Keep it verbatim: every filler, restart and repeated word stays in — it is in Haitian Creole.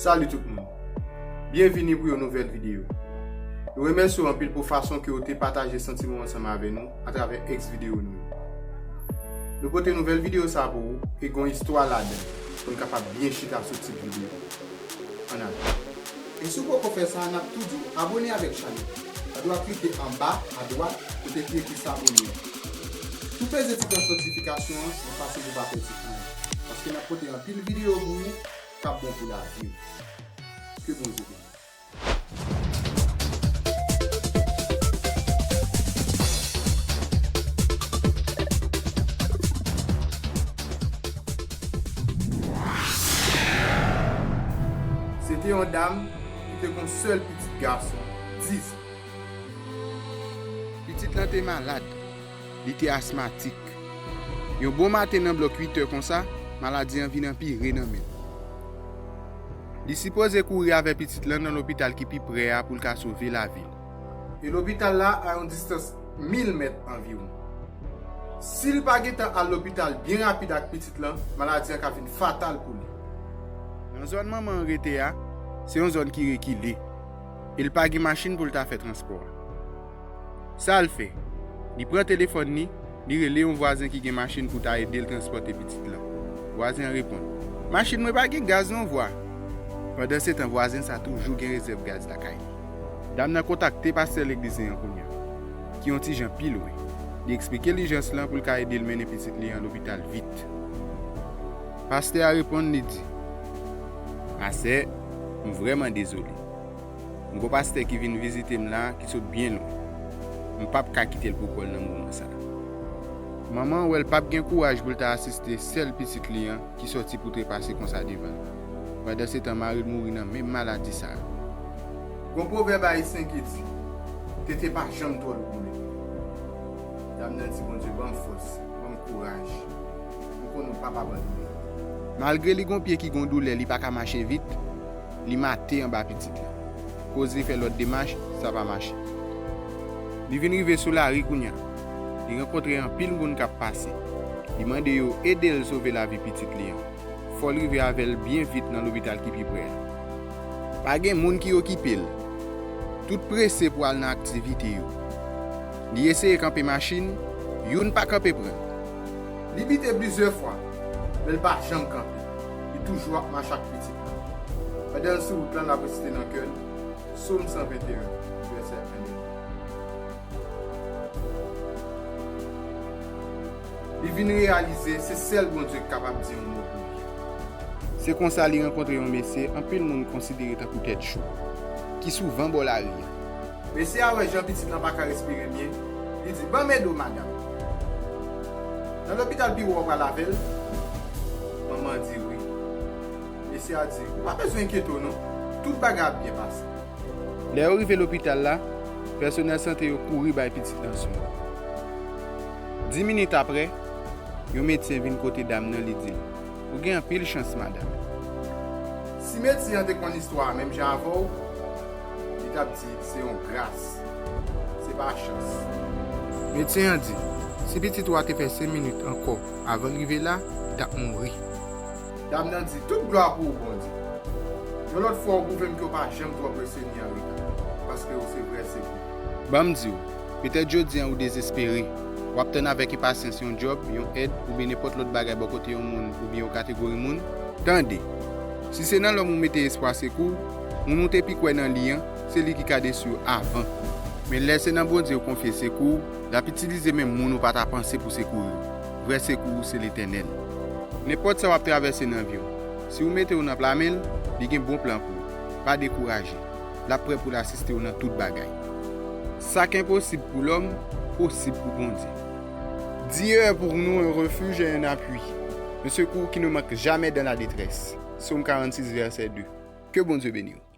Salut tout moun. Byenvini pou yon nouvèl videyo. Nou remèsye w anpil pou fason ke w te pataje santiman w ansanm avè nou atravè ex videyo nou yo. Nou pote nouvèl videyo sa pou ou e gon istwa ladan l pou n kapab byen chita sou tit videyo. Ann ale. E si w poko fè sa, n ap tou di w abone avèk chanèl. Pa dwa klike anba, adwat, kote ki ekri s'abonner an. Tou peze ti klòch notifikasyon an, yon fason pou w pa pèdi anyen. Paske n ap pote anpil videyo pou ou k ap bon pou lavi w. Ke Bondye beni w. Se te yon dam ki te gon sèl pitit gason, diz an. Pitit lan te malad. Li te asmatik. Yon bon maten nan blòk uit è konsa, maladi an vin anpire nan men l. Li sipoze kouri avè pitit lan nan lopital ki pi pre a pou l ka sove lavi l. E lopital la a yon distans mil mèt anviwon. Si l pa gentan al lopital byen rapid ak pitit lan, maladi an ka vin fatal pou li. Nan zòn manman an rete a, se yon zòn ki rekile, e l pa gen machin pou l ta fè transpò a. Sa l fè? Li pran telefòn li, li rele yon vwazen ki gen machin pou ta ede l transpòte pitit lan. Vwazen an reponn, "Machin mwen pa gen gaz non, vwa." Pandansetan, vwazen sa toujou gen rezèv gaz lakay li. Dam nan kontakte pastè legliz li an kounye a, ki yon ti jan pi lwen. Li eksplike lijans lan pou l ka ede l mennen pitit li an lopital vit. Pastè a reponn, li di, "Ma sè, m vrèman dezole. M gon pastè ki vin vizite m la, ki sot byen lwen. M p ap ka kite l pou kò l nan moman sa a." Manman an wè l p ap gen kouraj pou l ta asiste sèl pitit li an ki sòti pou trepase konsa devan l. Pandansetan, mari l mouri nan menm maladi sa a. Gon pwovèb ayisyen ki di, "Tete pa janm twò lou pou mete." Dam nan di Bondye, "Ban m fòs, ban m kouraj. M konnen w p ap abandone m." Malgre li gon pye ki gon doulè, li pa ka mache vit, li mate anba pitit li. Koz li fè lòt demach, sa pa mache. Li vin rive sou lari kounye a. Li rankontre anpil moun k ap pase. Li mande yo ede l sove lavi pitit li an. Fò l rive avè l byen vit nan lopital ki pi pre a. Pa gen moun ki okipe l. Tout prese pou al nan aktivite yo. Li eseye kanpe machin, youn pa kanpe pran l. Li bite plizyè fwa, men l pa janm kanpe. Li toujou ap mache ak pitit la. Pandan l sou wout la, l ap resite nan kè l Sòm san venteyen, vèsè en. Li vin reyalize se sèl Bondye ki kapab di yon mo pou li. Se konsa li rankontre yon mesye anpil moun konsidere tankou tèt cho, ki souvan bò lari a. Mesye a wè jan pitit lan pa ka respire byen, li di, "Ban m ede w, madanm. Nan lopital pi wo a w pral avè l?" Manman an di, "Wi." Mesye a di, "Ou pa bezwen enkyete w non, tout bagay ap byen pase." Lè yo rive lopital la, pèsonèl sante yo kouri bay pitit lan swen. Dis minit apre, yon medsen vin kote dam nan, li di l, "Ou gen anpil chans, madanm." Si medsen an te konn istwa a menm jan avè w, li t ap di se yon gras, se pa chans. Medsen an di, si pitit ou a te fè senk minit ankò avan l rive la, li t ap mouri. Dam nan di, "Tout glwa pou ou, Bondye. Yon lòt fwa, ou pwouve m ke w pa janm twò prese ni an reta, paske ou se vrè sekou." Ban m di w, petèt jodi a ou dezespere, w ap tann avèk enpasyans yon djòb, yon èd, oubyen nenpòt lòt bagay bò kote yon moun oubyen yon kategori moun. Tande, si se nan lòm ou mete espwa sekou w, moun ou te pi kwè nan li an, se li ki ka desi w avan. Men lè se nan Bondye ou konfye sekou w, l ap itilize menm moun ou pa ta panse pou sekouri w. Vrè sekou w se Letènèl. Nenpòt sa w ap travèse nan vi w, si w mete w nan pla men l, li gen bon plan pou ou. Pa dekouraje. L ap prè pou l asiste w nan tout bagay. Sa k enposib pou lòm, posib pou Bondye. Dieu est pour nous un refuge et un appui, un secours qui ne manque jamais dans la détresse. Sòm karannsis, vèsè de. Ke Bondye beni w.